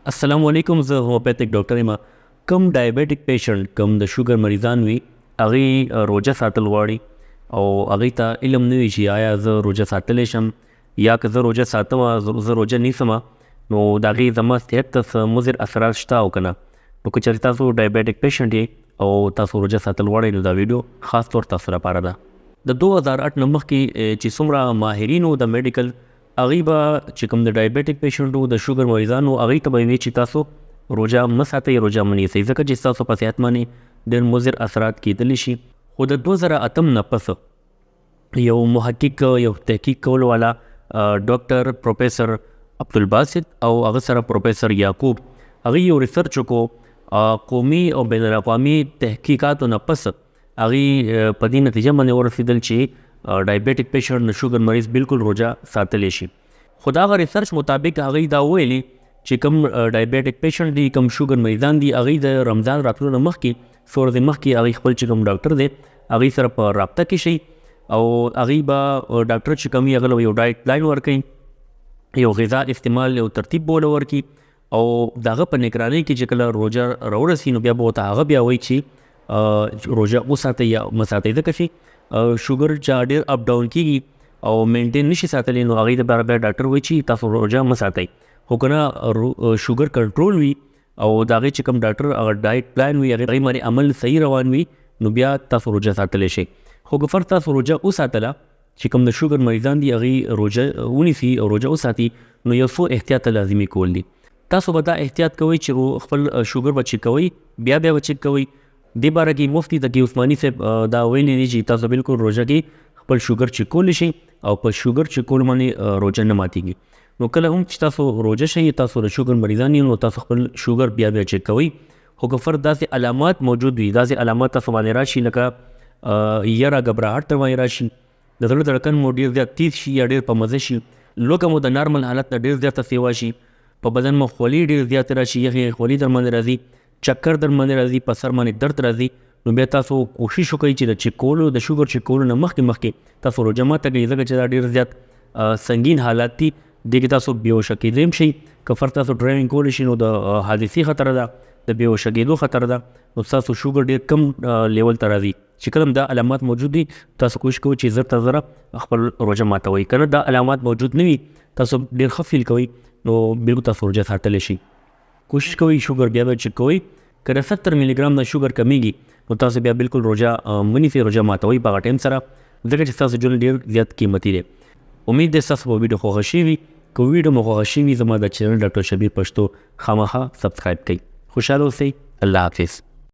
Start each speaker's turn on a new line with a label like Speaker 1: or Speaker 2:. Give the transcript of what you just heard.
Speaker 1: السلام علیکم، زه هومیوپیتھک ډاکټر یم. کوم ډایبیټیک پیشنټ، کوم د شوګر مریضان وي، هغوی روژه ساتل غواړي او هغوی ته علم نه وي چې آیا زه روژه ساتلی شم یا که زه روژه ساتم، زه روژه نیسم، نو د هغې زما صحت ته څه مضر اثرات شته او که نه. نو که چېرې تاسو ډایبیټیک پیشنټ یئ او تاسو روژه ساتل غواړئ، نو دا ویډیو خاص طور تاسو لپاره ده. د 2008 نه مخکې چې څومره ماهرین وو د میډیکل، هغوی به چې کوم د ډایبیټیک پیشنټ وو، د شوګر مریضان وو، هغوی ته به وي چې تاسو روژه مه ساتئ، روژه مه نیسئ، ځکه چې ستاسو په صحت باندې ډېر مضر اثرات کېدلی شي. خو د 2008 نه پس یو محقق، یو تحقیق کولو والا ډاکټر پروفیسر عبدالباسط او هغه سره پروفیسر یعقوب، هغوی یو ریسرچ وکړو. قومي او بین الاقوامي تحقیقاتو نه پس هغوی په دې نتیجه باندې ورسېدل چې ډایبیټیک پیشنټ، د شوګر مریض بالکل روژه ساتلی شي. خو د هغه ریسرچ مطابق هغوی دا وویلي چې کوم ډایبیټیک پیشنټ دي، کوم شوګر مریضان دي، هغوی د رمضان راتلو نه مخکې، څو ورځې مخکې، هغوی خپل چې کوم ډاکټر دی هغوی سره په رابطه کې شي او هغوی به ډاکټر چې کوم وي هغه له یو ډایټ پلان ورکوي، یو غذا استعمال یو ترتیب به ورله ورکړي او د هغه په نګرانۍ کې چې کله روژه راورسي، نو بیا به ورته هغه بیا وایي چې روژه وساتئ یا مه ساتئ، ځکه چې شوګر چا ډېر اپ ډاون کېږي او مینټین نشي ساتلی، نو هغوی دپاره بیا ډاکټر وایي چې تاسو روژه مه ساتئ. خو که نه شوګر کنټرول وي او د هغې چې کوم ډاکټر هغه ډایټ پلان وي، هغې باندې عمل صحیح روان وي، نو بیا تاسو روژه ساتلی شئ. خو که فرض تاسو روژه وساتله، چې کوم د شوګر مریضان دي هغوی روژه ونیسي او روژه وساتي، نو یو څو احتیاط لازمي کول دي. تاسو به دا احتیاط کوئ چې خپل شوګر به چیک کوئ، بیا بیا به چیک کوئ. دې باره کې مفتي تقي عثماني صاحب دا ویلي دي چې تاسو بالکل روژه کې خپل شوګر چیک کولی شئ او په شوګر چیک کولو باندې روژه نه ماتېږي. نو کله هم چې تاسو روژه شئ، تاسو د شوګر مریضان یئ، نو تاسو خپل شوګر بیا بیا چیک کوئ. خو که فرض داسې علامات موجود وي، داسې علامات تاسو باندې راشي لکه یره ګبراهټ در باندې راشي، د زړه دړکن مو ډېر زیات تیز شي یا ډېر په مزه شي، لوږه مو د نارمل حالت نه ډېر زیاته سیوا شي، په بدن مو خولې ډېر زیاتې راشي، یخې خولې در باندې راځي، چکر در باندې راځي، په سر باندې درد راځي، نو بیا تاسو کوشش وکړئ چې د چیک کولو، د شوګر چیک کولو نه مخکې مخکې تاسو روژه ماته کړئ، ځکه چې دا ډېر زیات سنګین حالات دي. دې کې تاسو بېهوشه کېدی هم شئ. که فرض تاسو ډرایوینګ کولی شئ، نو د حادثې خطر ده، د بېهوشه کېدو خطر ده، نو ستاسو شوګر ډېر کم لیول ته راځي. چې کله هم دا علامات موجود دي، تاسو کوشش کوئ چې زر تر زره خپل روژه ماتوئ. که نه دا علامات موجود نه وي، تاسو ډېر ښه فیل کوئ، نو بالکل تاسو روژه ساتلی شئ. کوشش کوئ شوګر بیا بیا چیک کوئ. که د 70 ملي ګرام نه شوګر کمیږي، نو تاسو بیا بالکل روژه مه نیسئ، روژه ماتوئ په هغه ټایم سره، ځکه چې ستاسو ژوند ډېر زیات قیمتي دی. امید دی ستاسو به ویډیو خوښه شوي وي. که ویډیو مو خوښه شوي، زما د چینل ډاکټر شبیر پښتو خامخا سبسکرایب کړئ. خوشحاله اوسئ. الله حافظ.